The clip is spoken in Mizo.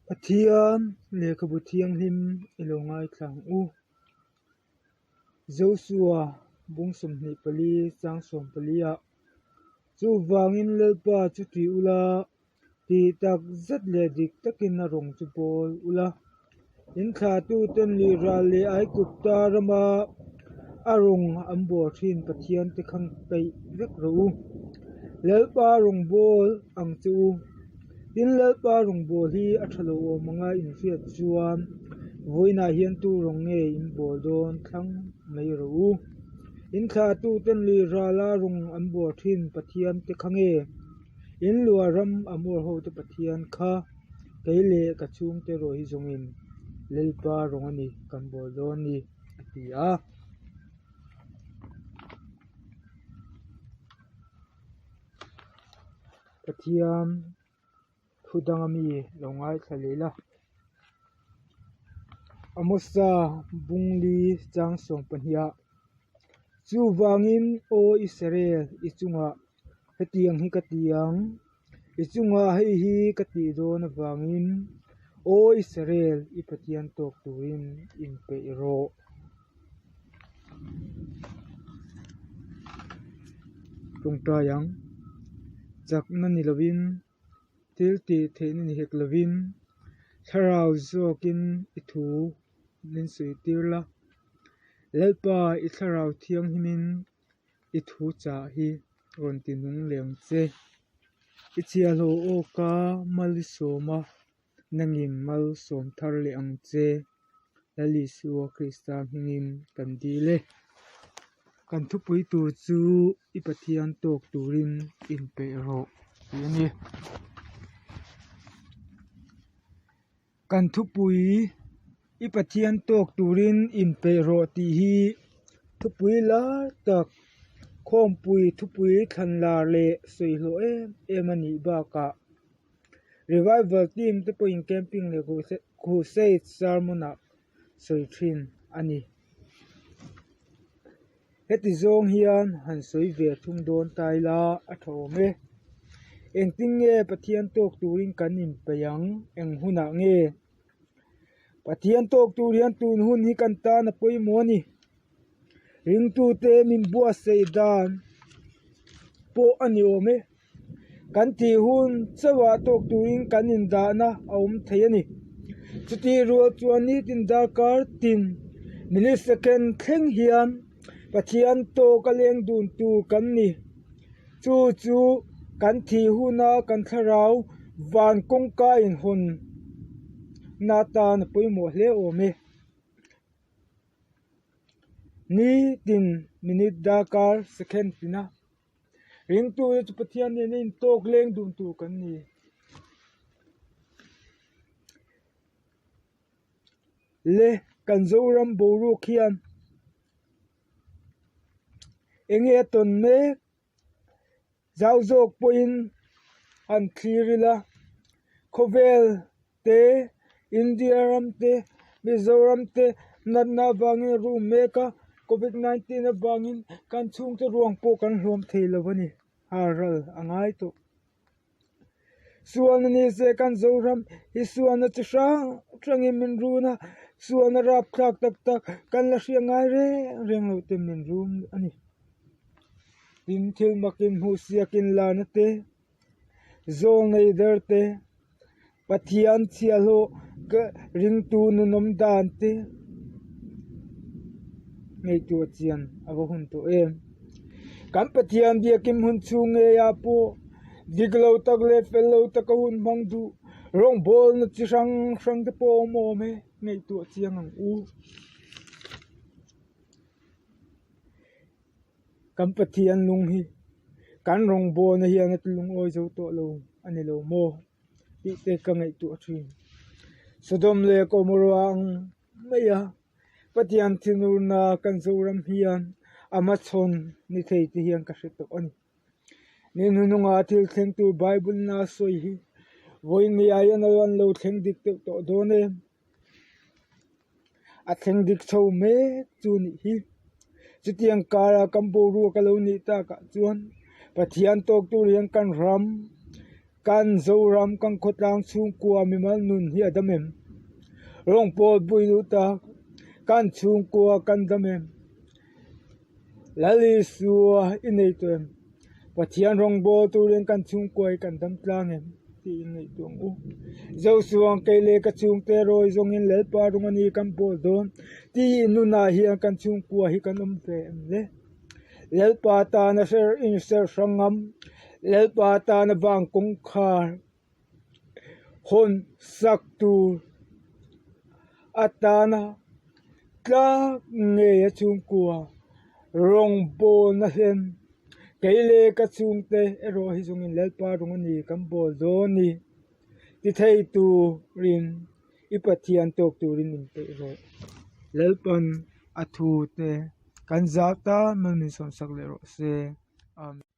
Pathian lehkhabu thianghlim i lo ngaithla ang u. Joshua bung 24 chang 14 ah Chuvangin Lalpa chu ti ula, tih tak zet leh dik takin a rawng chu bawl ula. In thlahtuten lihral leh Aigupta rama a rawng an bawl thin Pathian te kha peih vek rawh u. Lalpa rawng bawl ang che u. Tin, Lalpa rawng bawl hi a tha lo awm anga inhriat chuan vawiinah hian tu rawng nge in bawl dawn thlang mai rawh u. In thlahtuten lihral a rawng an bawl thin Pathian te kha nge? In luah ram Amor hote Pathian kha kei leh ka chhungte erawh hi zawngin Lalpa rawng a ni kan bawl dawn ni, a ti a. Pathian thu danga mi lo ngaithla leh la. Amosa bungli chang 12 Chuvangin Aw Israel i chungah hetiang hi ka ti ang, i chungah hei hi ka tih dawn avangin Aw Israel i Pathian tawk turin inpeih rawh. Tawngtai ang, chakna ni lovin Thil tih theihna ni hek lovin thlarau zawkin i thu min sawi tir la. Lalpa i thlarau thianghlimin i thu chah hi rawn ti nung leh ang che. I chhiahhlawh awka mal i sawm a, nangin mal sawm thar leh ang che. Lal Isua Krista hmingin kan dil e. Kan thupui tur chu i Pathian tawk turin inpeih rawh tih a ni. Kan thupui i Pathian tawk turin inpeih rawh tih hi thupui lar tak khawmpui thupui thlan lar leh sawi hlawh em em a nih bakah Revival team te pawhin camping leh crusade sermon-ah sawi thin a ni. Heti zawng hian han sawi ve thung dawn ta ila a tha awm e. Engtin nge Pathian tawk turin kan inpeih ang? Eng hunah nge? Pathian tawk tur hian tun hun hi kan tan a pawimawh a ni. Ringtute min buatsaih dan pawh a ni awm e. Kan tih hun chauhah tawk turin kan indahna a awm thei a ni. Chutih rual chuan nitin darkar tin millisecond thleng hian Pathian tawk a leng dun tur kan ni. Chu chu kan thih huna kan thlarau van kawngka inhawn na atan a pawimawh hle awm e. Nitin minute darkar second tina. Ringtu chu Pathian nena intawk leng dun tur kan ni. Le kan Zoram boruak hian enge a tawn mek zau zawk pawhin han thlir ila khawvel te India ram te Mizoram te natna avangin a rum mek a covid 19 avangin kan chhungte ruang pawh kan hlawm thei lo a ni a ral a ngai tawh sualna ni se kan Zoram hi sualna chi hrang hrangin min run a sualna rapthlak tak tak kan la hriat ngai reng reng loh te min rum a ni tin thil makin hmuh siakin lana te. Zawl nei der te, Pathian chhiahhlawh ka ringtu nunawm dan te ngaihtuah chian a va hun tawh em. Kan Pathian biakin hmun chhung ngeiah pawh dik lo tak leh fel lo taka hun hmang duh rawngbawlna chi hrang hrang te pawh a awm awm e ngaihtuah chiang ang u. Kan Pathian lung hi kan rawngbawlna hian a ti lungawi zo tawh lo a ni lo maw tih te ka ngaihtuah thin. Sodom leh Gomorrah ang mai a Pathian thinurna kan Zoram hian a hmachhawn ni thei te hian ka hre tawh a ni. Ni hnuhnunga thil thleng tur Bible in a sawi hi vawiin hian an lo thleng dik deuh tawh dawn em? A thleng dik chho mek chu nih hi. Chutiang kara kan boruak a lo nih takah chuan Pathian tawk tur hian kan ram. Kan Zoram kan khawtlang chhungkua mimal nun hi a dam em? Rawngpawl bui luh tak kan chhungkua kan dam em? Lal Isua i nei tawh em? Pathian rawngbawl turin kan chhungkua hi kan dam tlang em? Tiin ngaihtuah ang u. Zosuang kei leh ka chhungte rawi zawngin Lalpa rawng a ni kan bawl dawn tiin nunah hian kan chhungkua hi kan awm ve em le? Lalpa tana hrer inser hrang ngam, Lalpa tana vang kawngkhar hawn sak tur atana tlak ngei a chhungkua rawngbawlna hlen kei leh ka chhungte erawh hi zawngin Lalpa rawng a ni kan bawl dawn ni ti thei turin i Pathian tawk turin min peih rawh. Lalpan a thute kan zah ta mal min sawmsak leh rawh se. Amen.